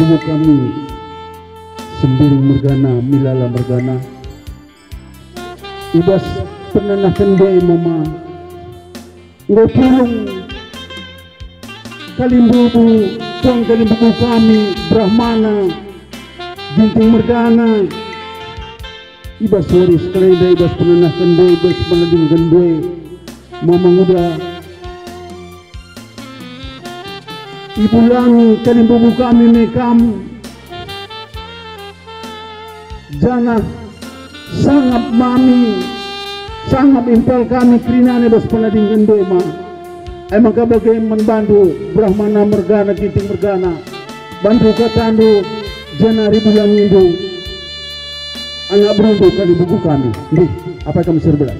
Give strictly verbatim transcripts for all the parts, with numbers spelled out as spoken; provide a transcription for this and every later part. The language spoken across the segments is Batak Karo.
Bubu kami, Sembiring mergana, Milala mergana. I bas pernenahen ndai mama, enggo pulung kalimbubu, puang kalimbubu kami, Brahmana, Ginting mergana. I bas wari sekalenda, i bas pernenahen ndai, i bas penadingken ndai, mama nguda. Ibulangi kalimbubu kami me kam, janah sangap mami, sangap impal kami kerinana i bas penadingken ndai ma. E maka bage man bandu, Brahmana mergana, Ginting mergana, bandu katandu, janah ibulangindu anak berundu kalimbubu kami. Ndih, apai kami si erbelas.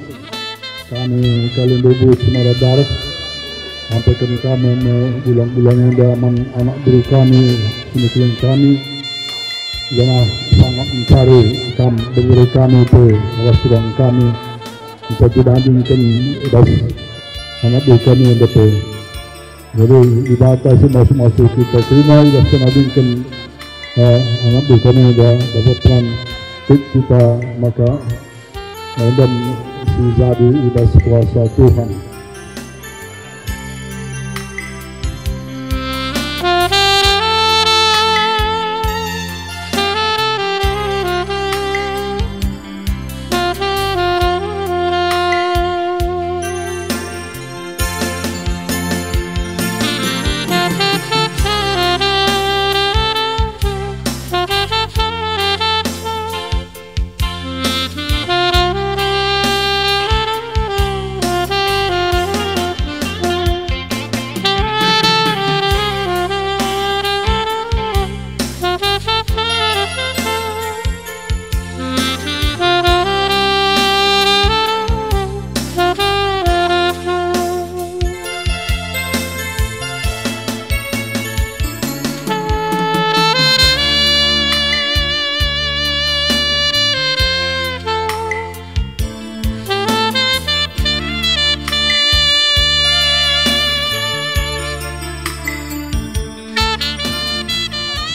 Kami kalimbubu Semarang Darat, ampeken kami me bulang-bulang enda man anak beru kami, sinikeleng kami, janah sangap mencari kam bebere kami pe ras turang kami, bisa dibandingken ras anak beru kami enda pe. Jadi, Dibata si masu-masu kita kerina, i bas penadingken, eh, anak beru kami enda dapat peran kita, maka Enda si jadi i bas kuasa Tuhan.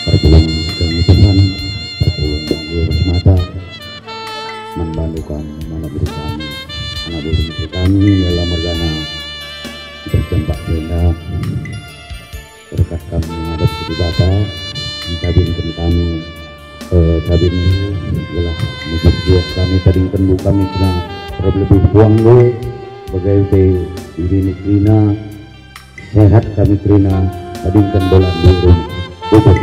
Perpulungen si kami Tuhan, perpulungen i bas mata, man bandu kami, anak beru kami, anak beru kami, Milala mergana, i bas jampak enda. Berkat kami ngadap si Dibata, entadingken kami, eh, tading gelah mujur juah kami, tadingken bu kami kena terlebih puangndu, bage pe dirindu kerina, sehat kami kerina, tadingken bolandu i rumah. Bubur.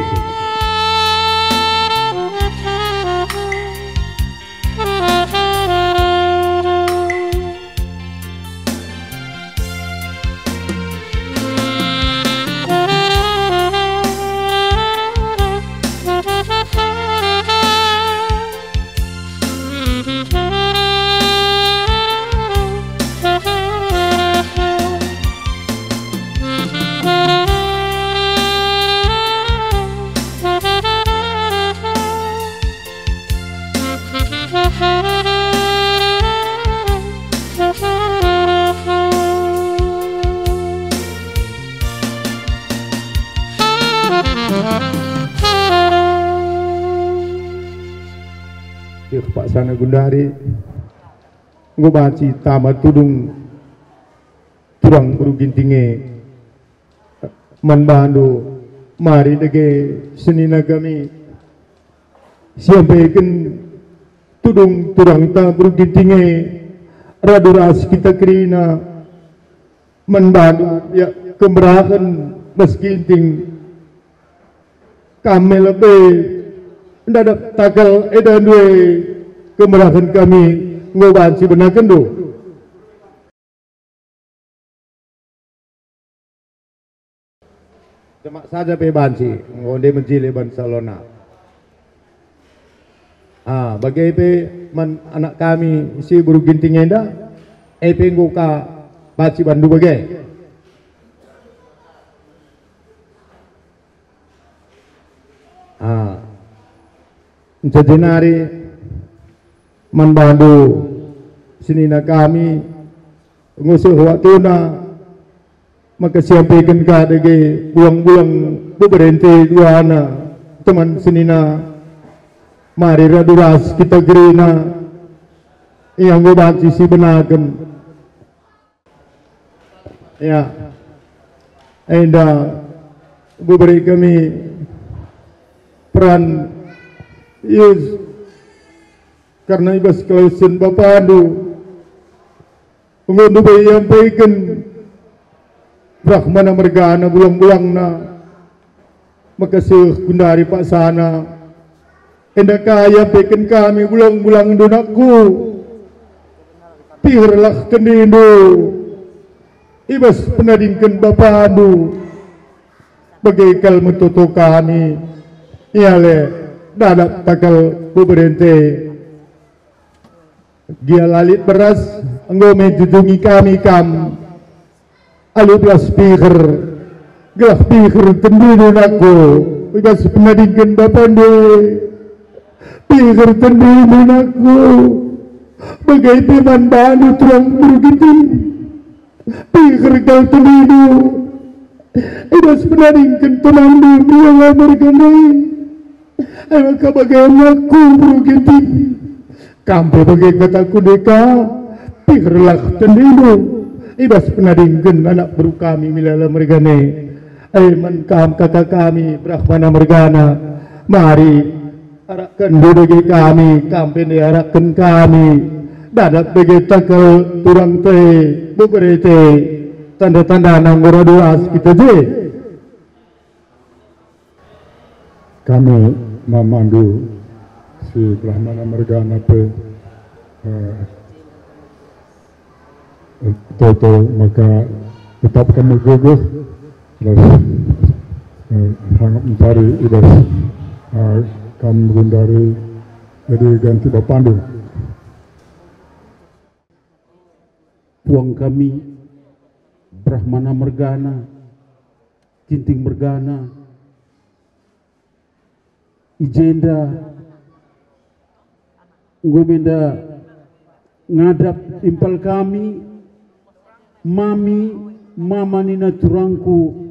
Paksana gundari, enggo banci tama tudung turang beru Ginting e. Man bandu, mari dage senina kami siampeken tudung turangta beru Ginting e, radu ras kita kerina. Man bandu, ya, kemerahen bas Ginting. Kami lebe ndadak takal eda ndue kemerahen kami enggo banci benakenndu. Demak saja pe banci, enggo nde mejile ban salona. Ah, bage pe man anak kami si beru Ginting enda, e pe enggo ka banci bandu bage. Ah, nca jenari man bandu senina kami, enggo seh waktuna maka siampeken ka dage bulang-bulang beberente duana. Teman senina, mari radu ras kita kerina, ia enggo banci sibenaken. Ya, enda beberi kami peran, yes, karena i bas kelawesen bapandu. Enggo ndube iampaiken Brahmana mergana bulang-bulangna, maka seh gundari paksana. Enda ka iampaiken kami bulang-bulangndu nakku. Piherlah kendindu i bas penadingken bapandu. Bage kal me toto kami, ia le dadap takal beberente. Gia la lit beras, enggo me jujungi kami kam. Alu belas piher, gelah piher tendindu nakku, i bas penadingken bapandu. Piher tendindu nakku, bage pe man bandu turang beru Ginting. Piher kal tendindu, i bas penadingken temanndu Milala mergana. Ai maka bage nakku beru Ginting. Kam pe bage kataku ndeka, piherlah tendindu i bas penadingken anak beru kami Milala mergana. Ai man kam kaka kami Brahmana mergana, mari arakkenndu bage kami, kam pe ndai arakken kami. Dadap bage takal turang te, beberete, tanda-tandana enggo radu ras kita je. Kami mamandu si Brahmana mergana pe, eh, toto maka tetap kami gegeh, ras, eh, sangap ncari i bas, eh, kam gundari jadi ganti bapandu. Puang kami, Brahmana mergana, Ginting mergana, i jenda enggo me enda ngadap impal kami, mami, mama nina turangku,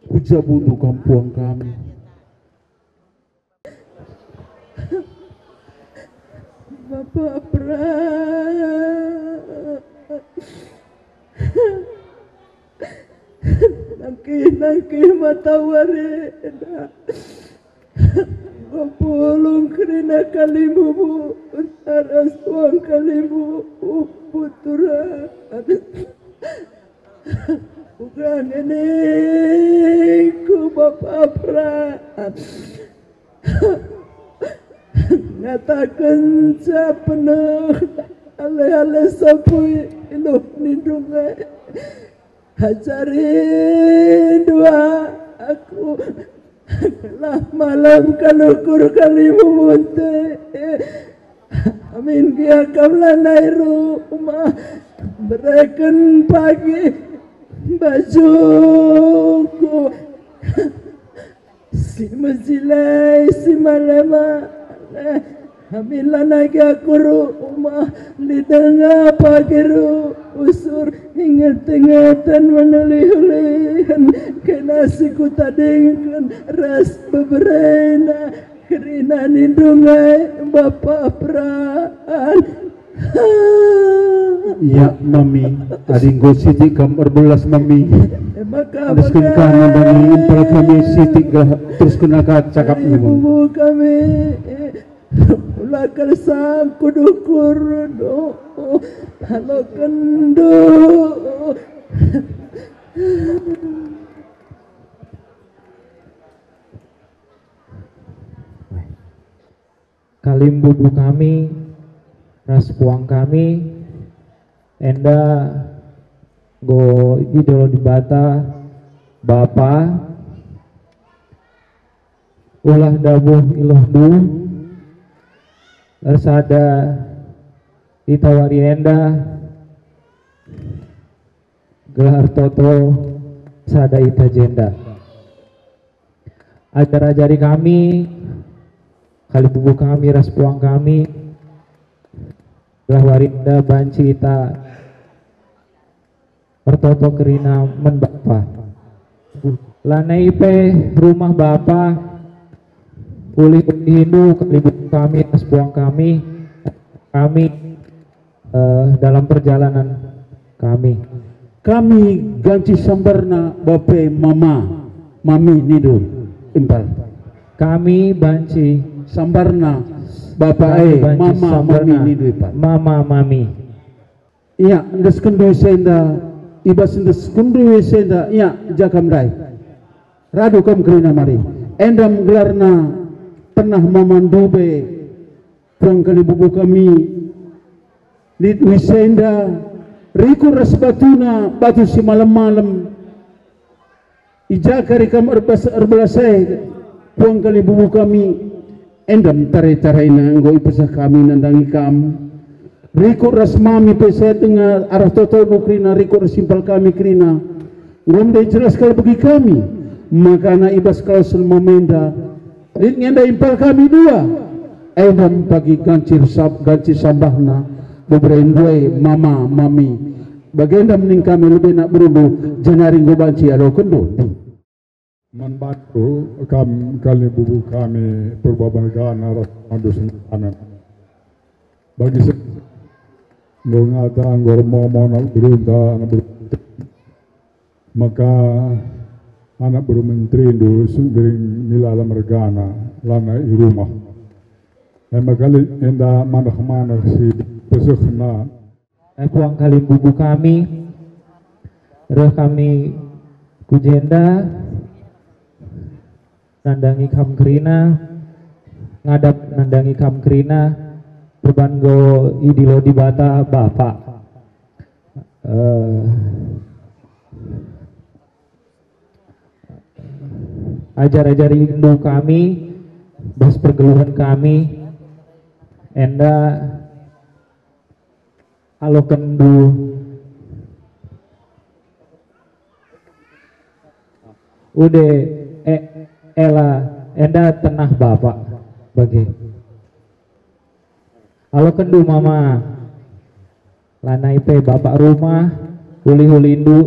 ku jabundu kam puang kami. Bapa Pra, nangkih-nangkih matawari enda. Ngepulung kerina kalimbubu, taras uang kalimbubu turan. Uga ngene ku Bapa Pra. Ngatakenca peneh ale-ale sapui iluh nindung e. Ajarindu aku, lah malem kalukur kalimbubu nte. Amin gia kam lanai rumah, bereken pagi bajuku. Si mejile, si male-male. Amin lanai gia ku rumah, didenga pagi rusur, inget-ingeten, menulih-ulihen, kena si kutadingken ras beberena, kerina nindung e Bapa Pra. Ya, Mami, adi enggo sitik kam erbelas, Mami. Maka terusken kami, Mami, impal kami sitik gelah terusken aka cakapmu, Mami. Ibu kami, ula kersang kudukur, doh, halo kendu. Kalimbubu kami ras puang kami, enda enggo idilo Dibata Bapa, ulah ndabuh iluhndu ersada itawari enda, gelah ertoto sada ita jenda. Ajar-ajari kami, kalimbubu kami ras puang kami, gelah wari enda banci ita ertoto kerina man Bapa. Lanai pe rumah Bapa, ulih-ulihindu kalimbubu kami ras puang kami, kami, eh, dalam perjalanan kami. Kami ganci sambarna Bapa e Mama, Mami nindu impal. Kami banci sambarna Bapa e Mama, Mami nindu impal. Mama, Mami. Ia, endeskenndu ise enda, i bas endeskenndu ise enda, ia, ja kam ndai. Radu kam kerina mari. Enda me gelarna pernah mamandu be, puang kalimbubu kami. Lit ise enda, rikut ras batuna, batu si malem-malem. I ja kari kam erbas-, erbelas e, puang kalimbubu kami, enda me tare-tarena enggo ipeseh kami nandangi kam. Rikut ras Mami pe saya denga arah totondu kerina, rikut ras impal kami kerina. Enggo ndai jelas kal bagi kami, makana i bas kalsel Mami enda, lit nge ndai impal kami dua. Enda me pagi ganci sab-, ganci sambahna, bebere ndai Mama, Mami. Bagenda me ning kami lebe anak berundu, jenari enggo banci ialokenndu. Man bandu kam kalimbubu kami Purba mergana ras bandu senina. Bagi se-, enggo ngata enggo ermomo anak berunta, anak berunta. Maka anak beru menterindu sendiri milala mergana, lanai i rumah. E maka lit enda maneh-maneh si pesehna. Eh, puang kalimbubu kami, reh kami ku jenda, nandangi kam kerina, ngadap nandangi kam kerina, perban enggo idilo Dibata Bapa. Eh, ajar-ajarindu kami, bas pergeluhen kami, enda alokenndu. Ude, e, ela, enda tenah Bapa bage. Alokenndu Mama, lanai pe Bapa rumah, ulih-ulihndu,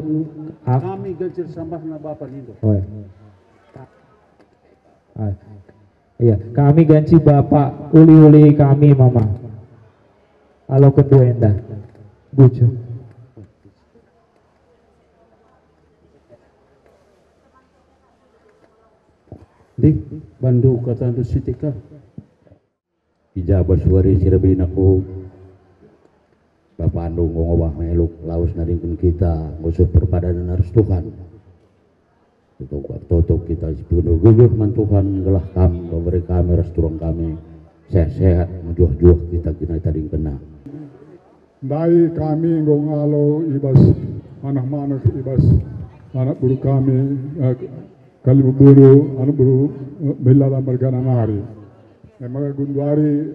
ak- Kami gancir sambahna Bapa nindu. Oi. Ah. Iya, kami ganci Bapa, uli-uli kami Mama. Alokenndu enda. Bujur. Dih, bandu katandu sitik ka. I ja bas wari si reh aku, Bapandu enggo ngubah meluk, lawes nadingken kita ngusur perpadanen arus Tuhan. Tutuk, tutuk kita si penuh gegeh man Tuhan, gelah Kam pemberi kami ras turang kami sehat-sehat, mejuah-juah kita kina itadingkenna. Ndai kami enggo ngalo i bas maneh-maneh i bas anak beru kami, eh, kalimbubundu anak beru, eh, Milala mergana nari. E maka genduari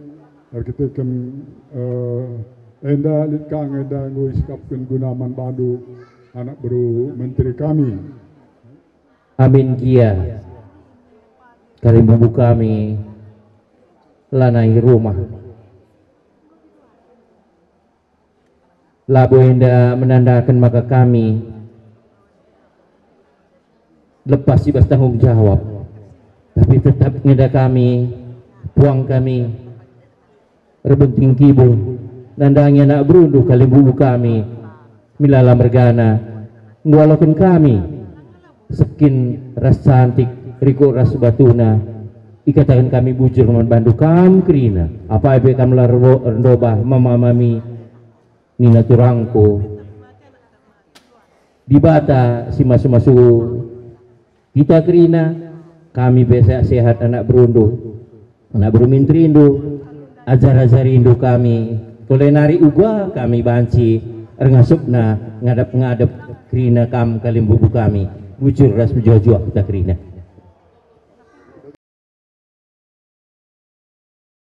erkiteken, eh, enda lit ka nge enda enggo isikapken guna man bandu anak beru menteri kami. Amin gia. Kalimbubu kami lanai rumah. Labo enda menandaken maka kami lepas i bas tanggung jawab, tapi tetap nge enda kami, puang kami, erbenting kibu, nandangi anak berundu kalimbubu kami, Milala mergana, ngaloken kami sekin ras cantik, rikut ras batuna, ikataken kami bujur man bandu kam kerina, apai pe kam la erbo-, erndoba mama-mami, nina turangku. Dibata si masu-masu kita kerina, kami pe sehat-sehat anak berundu, anak beru menterindu, ajar-ajarindu kami, tole nari uga kami banci erngasupna ngadap-ngadap kerina kam kalimbubu kami, bujur ras mejuah-juah kita kerina.